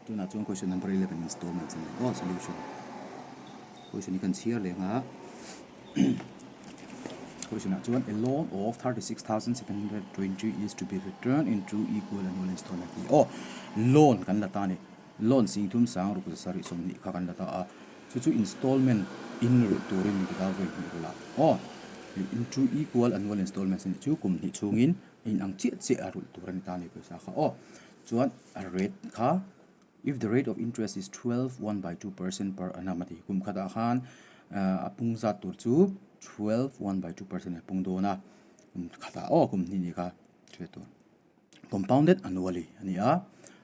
Tunah chuan question number 11 installments a ni aw solution. Question hi kan chhiar leh ang a. Question ah chuan a loan of 36,720 is to be returned in two equal annual installment tih aw. Loan kan la ta a ni. Loan singthum sang ruk za sarih sawmhnih kha kan la ta a. Chu chu installment in rulh turin min ti ta vawi hnih rulh ah aw. In two equal annual installments a nih chu kum hnih chhungin a inang chiah chiah a rulh tur a ni ta a ni pawisa kha aw. Chuan a rate kha if the rate of interest is 12 1 by 2 percent per annum a ti. Kum khatah khan a pung zat tur chu 12 1 by 2 percent a pung dawn a. Kum khatah aw kum hnih ni kha hriat tur. Compounded annually a ni a.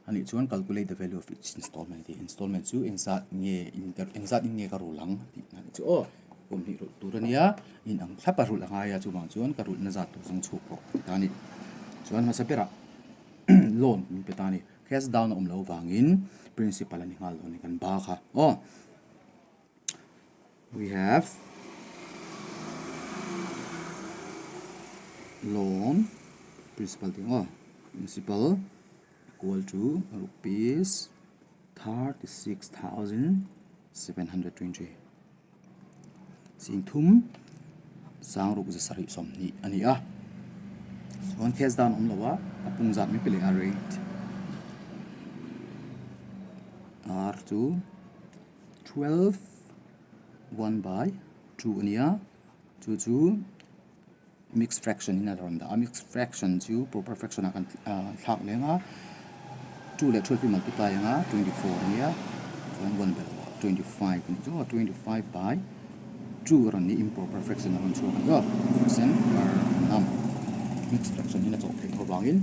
A nih chuan calculate the value of each installment a ti. Installment chu engzat nge engzat in nge ka rul ang tih a nih chu aw. Kum hnih rulh tur a nia. Inang thlap a rulh a ngai a chuvang chuan ka rulhna zat tur zawng chhuak rawh a ti ta a ni. Chuan hmasa berah loan min pe ta a ni. Cash down a awm loh vangin principal a ni nghal dawn a ni kan ba kha aw. We have loan principal tih ang aw principal equal to rupees 36,720. Singthum sangruk za sarih sawmhnih a ni a chuan cash down a awm lo a a pung zat mai pe leh a rate r chu 12 1 by 2 a ni a chu chu mixed fraction in a rawn dah a mixed fraction chu proper fraction ah kan thlak leng a 2 leh 12 hi multiply ang a 24 a nia chuan 1 belh 25 a nih chu aw 25 by 2 a rawn ni improper fraction a rawn chhuak a ni aw percent per annum mixed fraction in a chawh theih loh avangin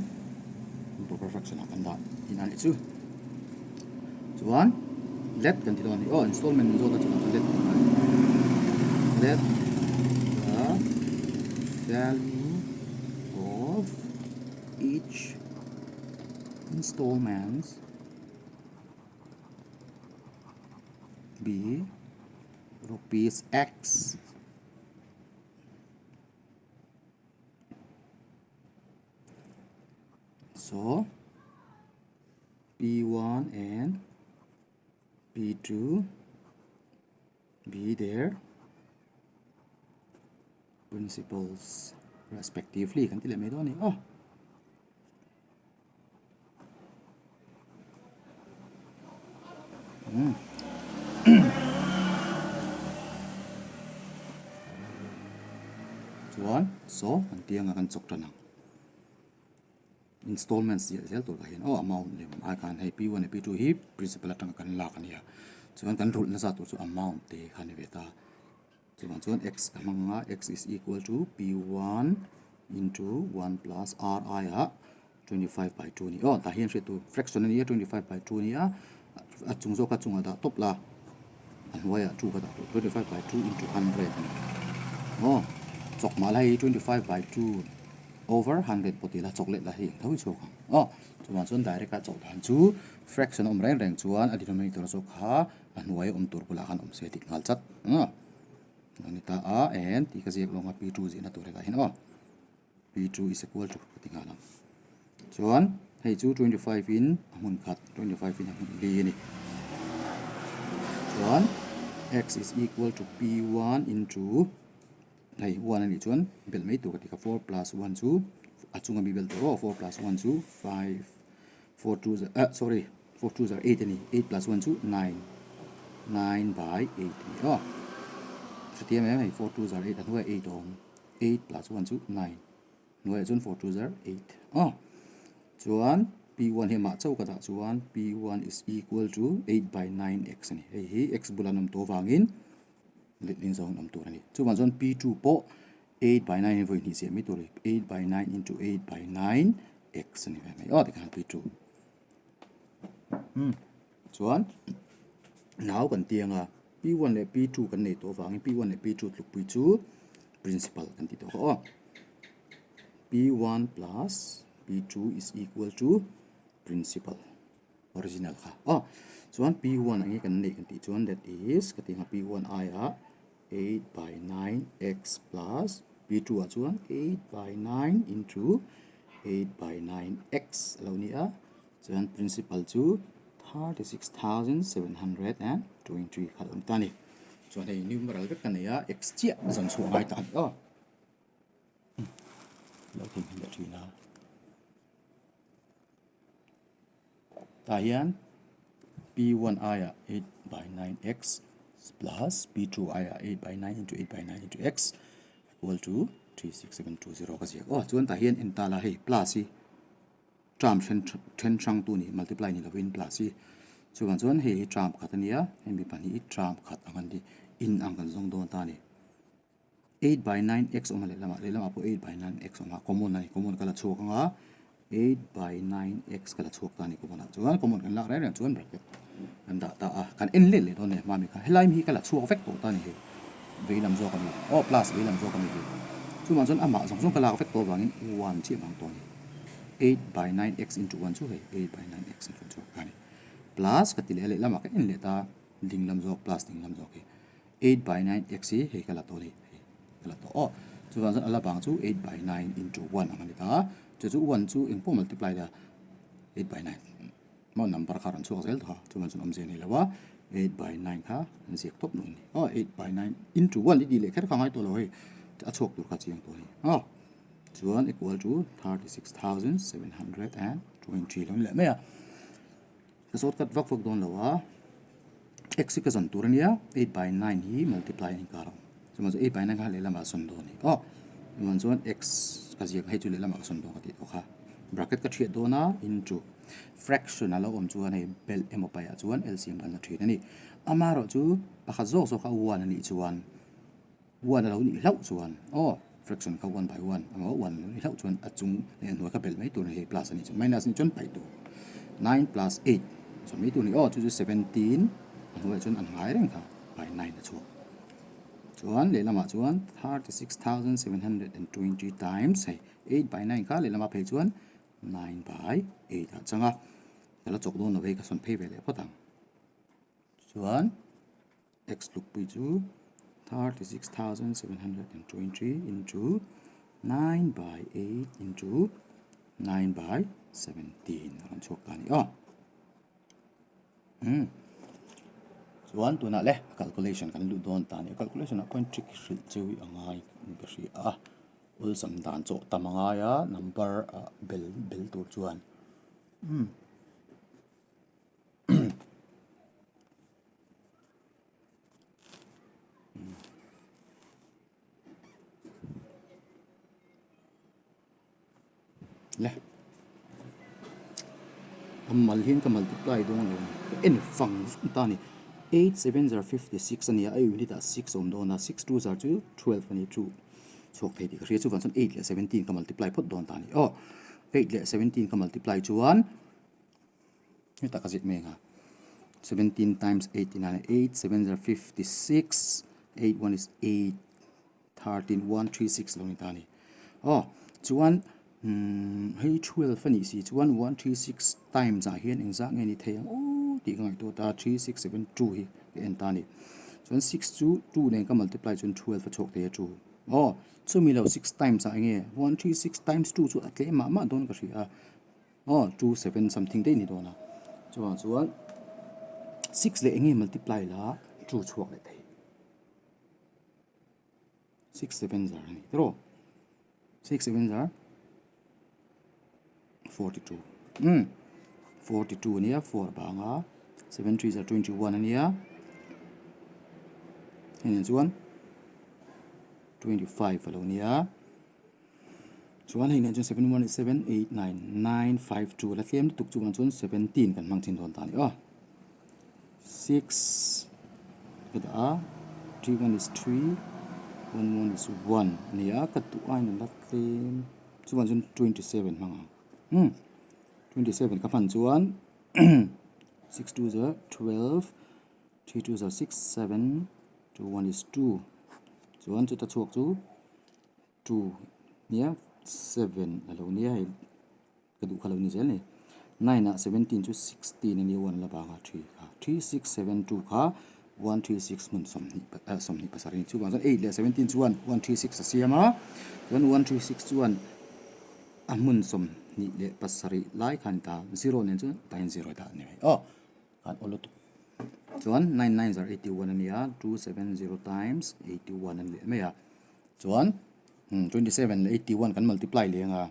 improper fraction ah kan dah tihna a nih chu. Chuan let kan ti dawn a ni aw installment min zawt a chungah chuan let kan ti let the value of each installments be rupees x. So P1 and P2 be their principals respectively kan ti leh mai dawn a ni aw. Hmm. Chuan so an tianga kan chawk tan ang. Installments ziah zel tur ah hian aw amount lem ai khan hei P1 leh P2 hi principal atanga kan lak a nia chuan kan rulh nasa tur chu amount te kha a ni ve ta chuvang chuan x ka hmang anga x is equal to P1 into 1 plus r ai ah 25 by 2 a ni aw tah hian hriat tur fraction a ni a 25 by 2 a ni a a chung zawk a chungah dah tawp la a hnuaiah 2 ka dah tawh 25 by 2 into 100 a ni aw chawk mah la hei 25 by 2. Over 100 pawh tih la chawk let la hei ang tho hi chhuak ang aw. Chuvang chuan direct a chawk dan chu fraction a awm reng reng chuan a denominator zawk kha a hnuai a awm tur bulah khan awm se tih nghal chat ang aw. A ni ta a and tih ka ziak lawng a P2 zihna tur hetah hian aw. P2 is equal to ka ti nghal ang. Chuan hei chu 25 in a hmun khat 25 in a hmun li a ni. Chuan x is equal to P1 into Hei 1 a nih chuan belh mai tur ka ti kha 4 plus 1 chu a chunga mi belh tur aw 4 plus 1 chu 5 4 2 eh sorry 4 2 zar 8 a ni 8 plus 1 chu 9 9 by 8 a ni aw hrethiam em hei 4 2 zar 8 a hnuaiah 8 a awm 8 plus 1 chu 9 hnuaiah chuan 4 2 zar 8 aw chuan p1 hi amah chauh ka dah chuan p1 is equal to 8 by 9 x a ni hei hi x bula an awm tawh avangin Letling zawng awm tur a ni. Chuvang chuan P2 pawh 8 by 9 in vawi hnih chiah mai tur a ni. 8 by 9 into 8 by 9 x a ni ve mai aw tikhan P2. Hmm. Chuan nau kan ti anga P1 leh P2 kan nei tawh avangin P1 leh P2 tlukpui chu principal kan ti tawh kha aw. P1 plus P2 is equal to principal. Original kha aw. Chuan P1 ang hi kan neih kan tih chuan that is ka tih ang a P1 aiah 8 by 9 x plus P2 ah chuan 8 by 9 into 8 by 9 x a lo ni a. Chuan principal chu 36,723 kha a awm ta a ni. Chuan hei numeral vek ka nei a, x chiah zawn chhuah ngai ta a ni aw. Lo theihnghilh leh thin a. Tah hian p1 aiah 8 by 9 x plus p2 aiah 8 by 9 into 8 by 9 into x equal to 36720 ka ziak aw. Chuan tah hian en ta la hei plus hi term then then hrang tu ni multiply ni lovin plus hi chuvang chuan hei hi term khat a nia hemi pahnih hi term khat ang an ni in ang kan zawng dawn ta a ni. 8 by 9 x awm a lehlamah lehlamah pawh 8 by 9 x awm a common a ni common ka la chhuak ang a 8 by 9 x ka la chhuak ta a ni common ah chuan common kan lak reng reng chuan bracket kan dah ta a kan en let leh dawn a ni hmami kha helai mi hi ka la chhuak vek tawh ta a ni hei veilam zawk a ni aw plus veilam zawk a ni hei chuvang chuan amah zawng zawng ka lak vek tawh avangin 1 chiah hmang tawh a ni 8 by 9 x into 1 chu hei 8 by 9 x a rawn chhuak ta a ni plus ka ti leh a lehlamah ka en leh ta dinglam zawk plus dinglam zawk hi. 8 by 9 x hi hei ka la tawh a ni hei ka la tawh aw chuvang chuan a la bang chu 8 by 9 into 1 ang a ni ta chu chu 1 chu engpawh multiply la 8 by 9 maw number kha rawn chhuak zel tawh a chuvang chuan awmzia a nei lo a 8 by 9 kha an ziak tawp nuam a ni aw 8 by 9 into 1 i tih leh kher kha ngai tawh lo hei a chhuak tur kha chiang tawh a ni aw chuan equal to 36,720 lo ni leh mai a. Ka sawt kat vak vak dawn lo a, x hi ka zawn tur a nia, 8 by 9 hi multiply a inkar ang, chuvang chuan 8 by 9 kha lehlamah a sawn dawn a ni aw, chuvang chuan x ka ziak hei chu lehlamah ka sawn dawn ka tih tawh kha, bracket ka thiat dawn a into fraction a lo awm chuan hei belh emaw paihah chuan LCM kan la thin a ni, amaherawhchu pakhat zawk zawk kha 1 a nih chuan. One a lo nih hlauh chuan aw fraction kha one by one emaw one a lo nih hlauh chuan a chung leh a hnuai kha belh mai tur a ni hei plus a nih chuan minus a nih chuan paih tur nine plus eight sawi mai tur a ni aw chu chu seventeen a hnuaiah chuan an ngai reng kha by nine a chhuak chuan lehlamah chuan 36,720 times hei eight by nine kha lehlamah phei chuan nine by eight ah chang a ka la chawk dawn lo hei ka sawn phei ve leh phawt ang chuan. X tlukpui chu 36,720 into 9 by 8 into 9 by 17 a rawn chhuak ta a ni aw. Hmm. Chuan tunah le calculation kan luh dawn ta a ni. Calculation ah point trick hrilh chu i angai in ka hria a. Awlsam dan chawh tam a ngai a number ah bel bel tur chuan. Hmm. Le a mal hian ka multiply dawn lo ka en fang vang ta a ni eight seven zar 56 a ni a a unit ah six a awm dawn a six two zar chu twelve a ni chu chhuak thei tih ka hria chuvang chuan eight leh seventeen ka multiply phawt dawn ta a ni aw eight leh seventeen ka multiply chuan. Hetah ka zet mek a 17 times 8 tih nana 8 7 zero 56 8 1 is 8 13 1 3 6 lo ni ta a ni aw chuan umm hei 12 a nih si chuan 1 3 6 times ah hian engzah nge ni thei ang aw tih ka ngaihtuah ta 3 6 7 2 hi ka en ta a ni chuan 6 chu 2 nen ka multiply chuan 12 a chhuak thei a 2 aw chumi lo 6 times ah enge 1 3 6 times 2 chu a tlem mah mah dawn ka hria a. Aw two seven something daih a ni dawn a chuvang chuan six leh eng nge multiply la two chhuak leh thei six seven zar a ni tiraw six seven zar 42 um 42 a nia four banga seven three zar 21 a nia hei nen chuan 25 a lo nia. Chuan hei nen chuan 7 1 7 8 9 9 5 2 la tlem lutuk chungah chuan 17 kan hmang thin dawn ta a ni aw. 6 ka dah a 3 1 is 3 1 1 is 1 a ni a ka duh aiin a la tlem chuvang chuan 27 hmang ang hmm 27 ka hman chuan 6 2 za 12 3 2 za 6 7 2 1 is 2 chuan chuta chhuak chu 2 nia 7 a lo nia hei ka duh kha lo ni zel ni 9 ah 17 chu 16 a nia 1 la bang a 3 kha 3 6 7 2 kha 1 3 6 hmun 27 pasarih a ni chuvang chuan 8 leh 17 chuan 1 3 6 a siam a chuan 1 3 6 chuan a hmun 27 lai khan ta 0 nen chuan tah hian 0 dah a ni mai aw. Khan awl lutuk. Chuan 9 9 zar 81 a nia, 270 times 81 a ni leh mai a. Chuan 27 leh 81 kan multiply leh anga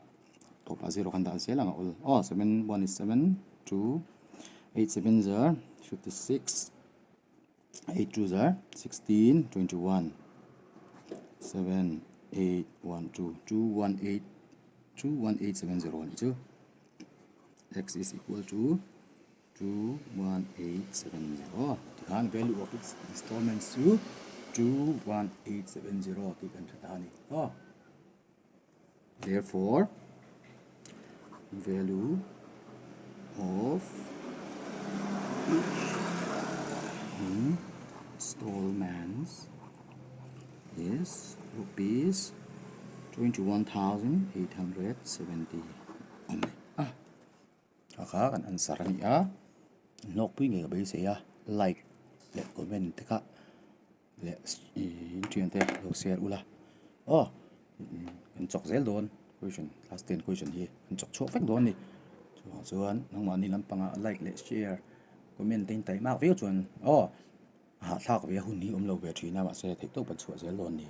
tawpah zero kan dah zel ang a awl. Aw 7 1 is 7 2 8 7 zar 56 8 2 zar 16 21 7 8 1 2 2 1 8 2 1 8 7 0 a nih chu. X is equal to 21870 tikhan value of its installments chu 21870 tih kan hre ta a ni aw. Therefore, value of each installments is rupees 21,870 a ni a. A kha kan answer a ni a, hlawkpui ngei ka beisei a, like leh comment te kha leh in thian te lo share ula aw kan chawk zel dawn question class ten question hi kan chawk chhuak vek dawn a ni chuvang chuan nangmahni lampanga like leh share comment te in taih mak viau chuan aw hahthlak ve a hun hi awm lo ve thin a mahse theihtawp kan chhuah zel dawn a ni.